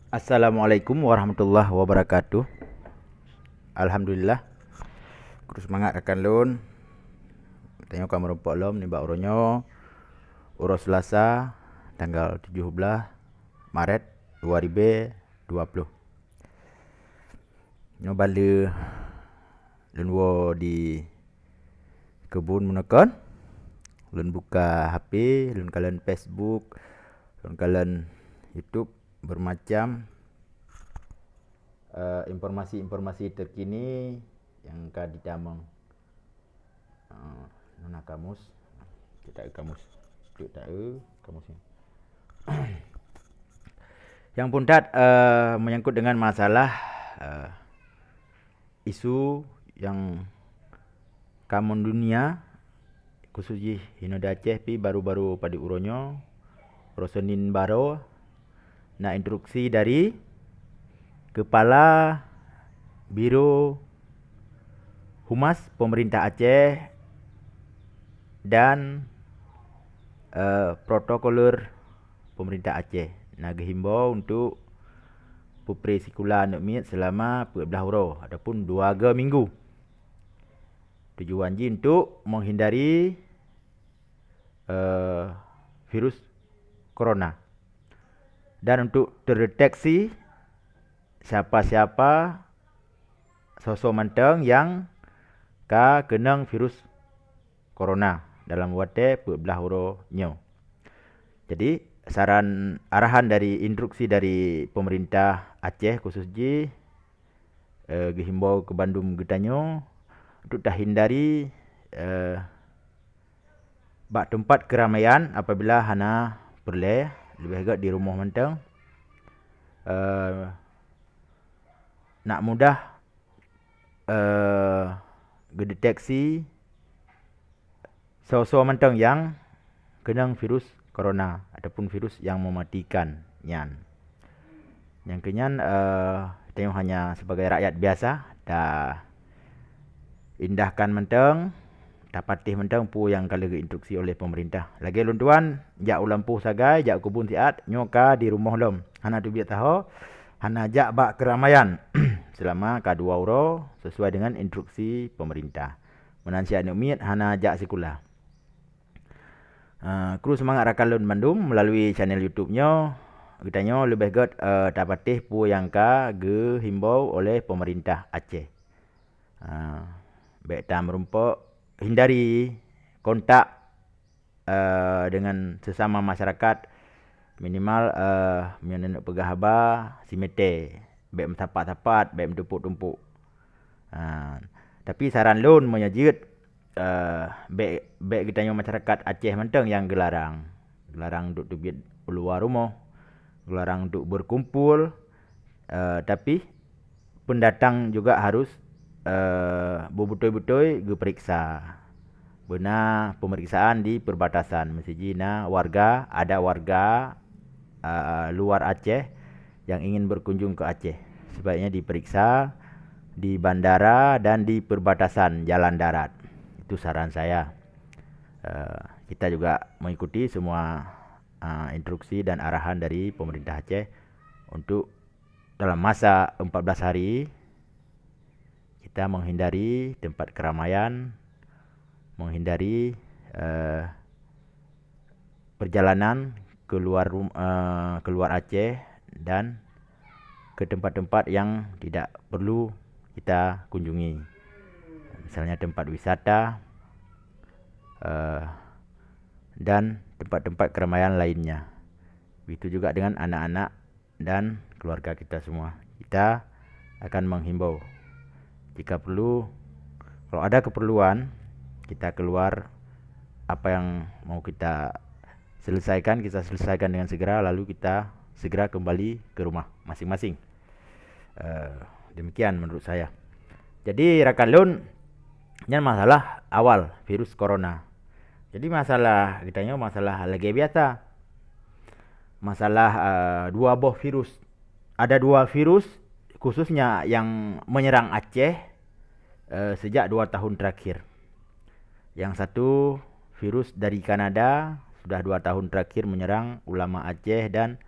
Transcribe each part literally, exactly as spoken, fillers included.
Assalamualaikum warahmatullahi wabarakatuh. Alhamdulillah. Kru seumangat rakan lôn. Tanyoe ka meurumpok lom nibak uroe nyoe, uroe Selasa, tanggal tujoh belas Maret dua ribu dua puluh. Nyoe ban lheueh lôn woe di keubun meunoe kon. Lôn buka H P, lôn kalon Facebook, lôn kalon YouTube, bermacam, eh, informasi-informasi terkini nyang ka jitamong. Ah, nuna kamus. Kita kamus. Cuk tak, eh, kamus ni. Yang pun that, eh, menyangkut dengan masalah, eh, isu yang ka mendunia, khusus jih inoe di Aceh, pi baru-baru padub uroe nyoe, uroe Senin baroe, na instruksi dari Kepala Biro Humas Pemerintah Aceh dan, eh, protokoler Pemerintah Aceh na geuhimbau untuk peupré sikula aneuk miet selama peuet blaih uroe ataupun dua ga minggu. Tujuan jih untuk menghindari, eh, virus corona dan untuk terdeteksi siapa-siapa soe-soe mantong nyang ka keunong virus corona dalam watée peuet blaih uroe nyoe. Jadi, saran arahan dari instruksi dari pemerintah Aceh khusus jih, eh, geuhimbau keu bandum geutanyoe untuk tahindari, eh, bak teumpat keuramaian apabila hana peureulée, leubeh gét di rumoh mantong. Eh, nak mudah, eh, geudeteksi soe-soe mantong nyang keunong virus corona ataupun virus nyang mematikan nyan. Nyang keunyan, eh, tanyoe hanya sebagai rakyat biasa, ta indahkan mantong, tapatéh mantong peue nyang ka lheueh geuinstruksi oleh pemerintah. Lagée lôn tuan, jak u lampôh sagai, jak u keubun siat, nyoe ka di rumoh lom. Hana teubiet saho, hana jak bak keuramaian selama ka dua uroe sesuai dengan instruksi pemerintah. Meunan cit aneuk miet hana jak sikula. Ah, kru seumangat rakan lôn bandum meulalu channel YouTube nyoe, geutanyoe leubeh gét, eh, tapatéh peue nyang ka geuhimbau oleh pemerintah Aceh. Ah, bék tameurumpok, hindari kontak, eh, dengan sesama masyarakat. Minimal, eh, meunyoe neuneuk peugah haba, simeté, bék meusapat-sapat, bék meutumpok-tumpok. Ha, tapi saran lôn meunyoe jeuet, eh, bék, bék geutanyoe masyarakat Aceh mantong nyang geularang. Geularang untuk teubiet u luwa rumoh, geularang untuk berkumpul, eh, tapi pendatang juga harus, eh, beutôi-beutôi geuperiksa. Beuna pemeriksaan di perbatasan. Meusti jih na warga, ada warga, eh, luar Aceh yang ingin berkunjung ke Aceh. Sebaiknya diperiksa di bandara dan di perbatasan jalan darat. Itu saran saya. Eh, kita juga mengikuti semua, eh, instruksi dan arahan dari pemerintah Aceh untuk dalam masa empat belas hari, kita menghindari tempat keramaian, menghindari, eh, perjalanan keluar rum-, eh, keluar Aceh dan ke tempat-tempat yang tidak perlu kita kunjungi. Misalnya tempat wisata, eh, dan tempat-tempat keramaian lainnya. Begitu juga dengan anak-anak dan keluarga kita semua. Kita akan menghimbau, jika perlu, kalau ada keperluan, kita keluar, apa yang mau kita selesaikan, kita selesaikan dengan segera, lalu kita segera kembali ke rumah masing-masing. Eh, demikian menurut saya. Jadi, rakan lôn, nyan masalah awal virus corona. Jadi, masalah geutanyoe masalah lagée biasa. Masalah, eh, dua boh virus. Ada dua virus khususnya yang menyerang Aceh, eh, sejak dua tahun terakhir. Yang satu virus dari Kanada sudah dua tahun terakhir menyerang ulama Aceh dan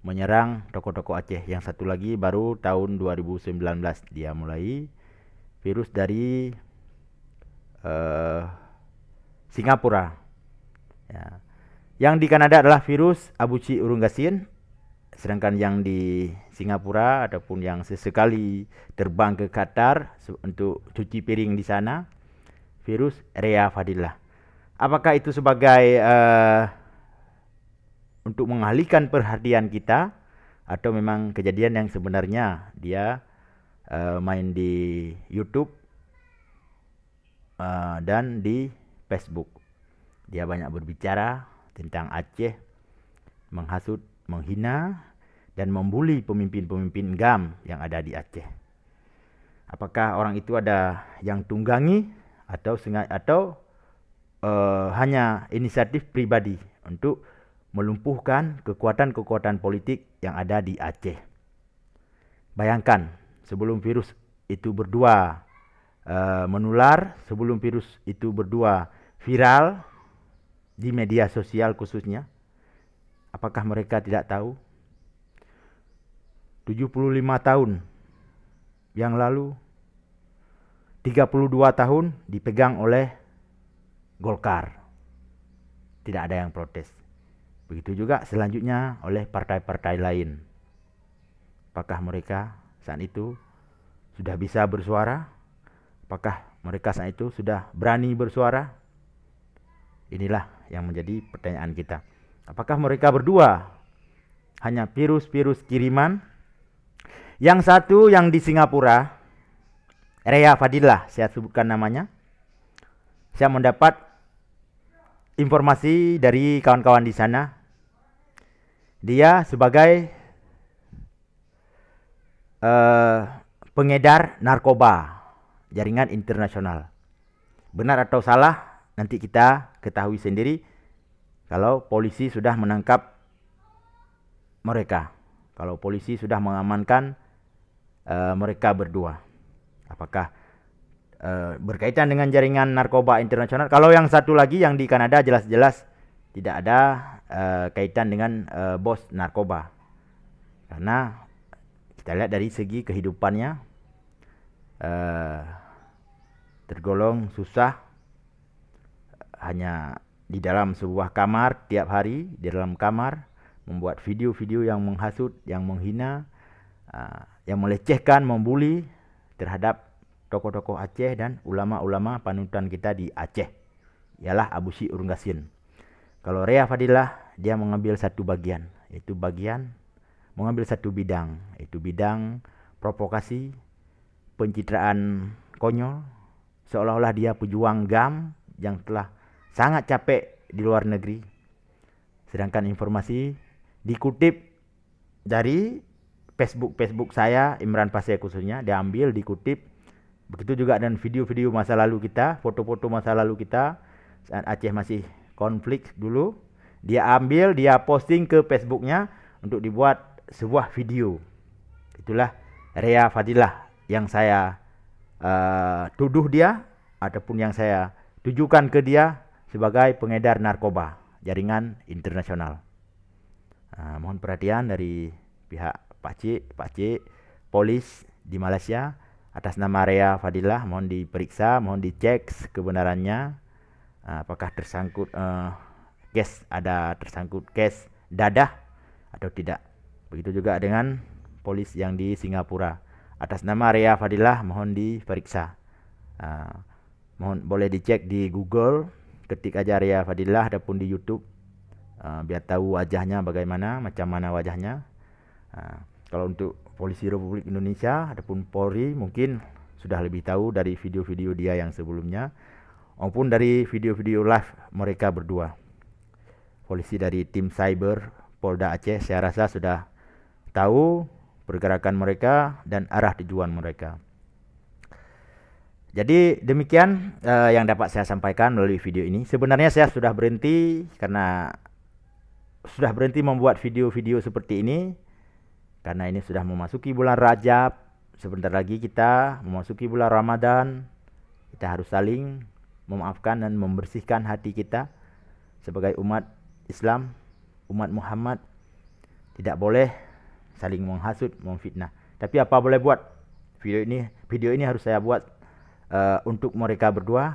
menyerang tokoh-tokoh Aceh. Yang satu lagi baru tahun dua ribu sembilan belas dia mulai, virus dari, eh, Singapura. Ya. Yang di Kanada adalah virus Abusyik Urung Gasien, sedangkan yang di Singapura ataupun yang sesekali terbang ke Qatar se-, untuk cuci piring di sana, virus Rea Fadillah. Apakah itu sebagai, eh, untuk mengalihkan perhatian kita, atau memang kejadian yang sebenarnya dia, eh, main di YouTube, eh, dan di Facebook? Dia banyak berbicara tentang Aceh, menghasut, menghina, dan membuli pemimpin-pemimpin GAM yang ada di Aceh. Apakah orang itu ada yang tunggangi atau sengaja, atau, eh, hanya inisiatif pribadi untuk melumpuhkan kekuatan-kekuatan politik yang ada di Aceh? Bayangkan, sebelum virus itu berdua, eh, menular, sebelum virus itu berdua viral di media sosial khususnya, apakah mereka tidak tahu? Tujuh puluh lima tahun yang lalu, tiga puluh dua tahun dipegang oleh Golkar. Tidak ada yang protes. Begitu juga selanjutnya oleh partai-partai lain. Apakah mereka saat itu sudah bisa bersuara? Apakah mereka saat itu sudah berani bersuara? Inilah yang menjadi pertanyaan kita. Apakah mereka berdua hanya virus-virus kiriman? Yang satu yang di Singapura, Rea Fadillah, saya sebutkan namanya. Saya mendapat informasi dari kawan-kawan di sana. Dia sebagai, eh, pengedar narkoba jaringan internasional. Benar atau salah, nanti kita ketahui sendiri kalau polisi sudah menangkap mereka, kalau polisi sudah mengamankan, eh, mereka berdua. Apakah, eh, berkaitan dengan jaringan narkoba internasional? Kalau yang satu lagi yang di Kanada jelas-jelas tidak ada, eh, kaitan dengan, eh, bos narkoba. Karena kita lihat dari segi kehidupannya, eh, tergolong susah, hanya di dalam sebuah kamar, tiap hari di dalam kamar membuat video-video yang menghasut, yang menghina, ah, yang melecehkan, membuli terhadap tokoh-tokoh Aceh dan ulama-ulama panutan kita di Aceh, ialah Abusyik Urung Gasien. Kalau Rea Fadillah, dia mengambil satu bagian, yaitu bagian, mengambil satu bidang, yaitu bidang provokasi, pencitraan konyol, seolah-olah dia pejuang GAM yang telah sangat capek di luar negeri. Sedangkan informasi dikutip dari Facebook-Facebook saya, Imran Pasé khususnya, diambil, dikutip. Begitu juga dengan video-video masa lalu kita, foto-foto masa lalu kita saat Aceh masih konflik dulu. Dia ambil, dia posting ke Facebooknya untuk dibuat sebuah video. Itulah Rea Fadillah yang saya, eh, tuduh dia ataupun yang saya tujukan ke dia sebagai pengedar narkoba jaringan internasional. Ah, mohon perhatian dari pihak pakcik, pakcik, polis di Malaysia atas nama Rea Fadillah, mohon diperiksa, mohon dicek kebenarannya, ah, apakah tersangkut, eh, kes, ada tersangkut kes dadah atau tidak. Begitu juga dengan polis yang di Singapura. Atas nama Rea Fadillah mohon diperiksa. Ah, mohon boleh dicek di Google, ketik aja Rea Fadillah ataupun di YouTube, ah, biar tahu wajahnya bagaimana, macam mana wajahnya. Ah, kalau untuk Polisi Republik Indonesia ataupun Polri mungkin sudah lebih tahu dari video-video dia yang sebelumnya, maupun dari video-video live mereka berdua. Polisi dari tim cyber Polda Aceh, saya rasa sudah tahu pergerakan mereka dan arah tujuan mereka. Jadi demikian, eh, yang dapat saya sampaikan melalui video ini. Sebenarnya saya sudah berhenti karena sudah berhenti membuat video-video seperti ini karena ini sudah memasuki bulan Rajab. Sebentar lagi kita memasuki bulan Ramadan. Kita harus saling memaafkan dan membersihkan hati kita sebagai umat Islam, umat Muhammad. Tidak boleh saling menghasut, memfitnah. Tapi apa boleh buat? Video ini, video ini harus saya buat, eh, untuk mereka berdua.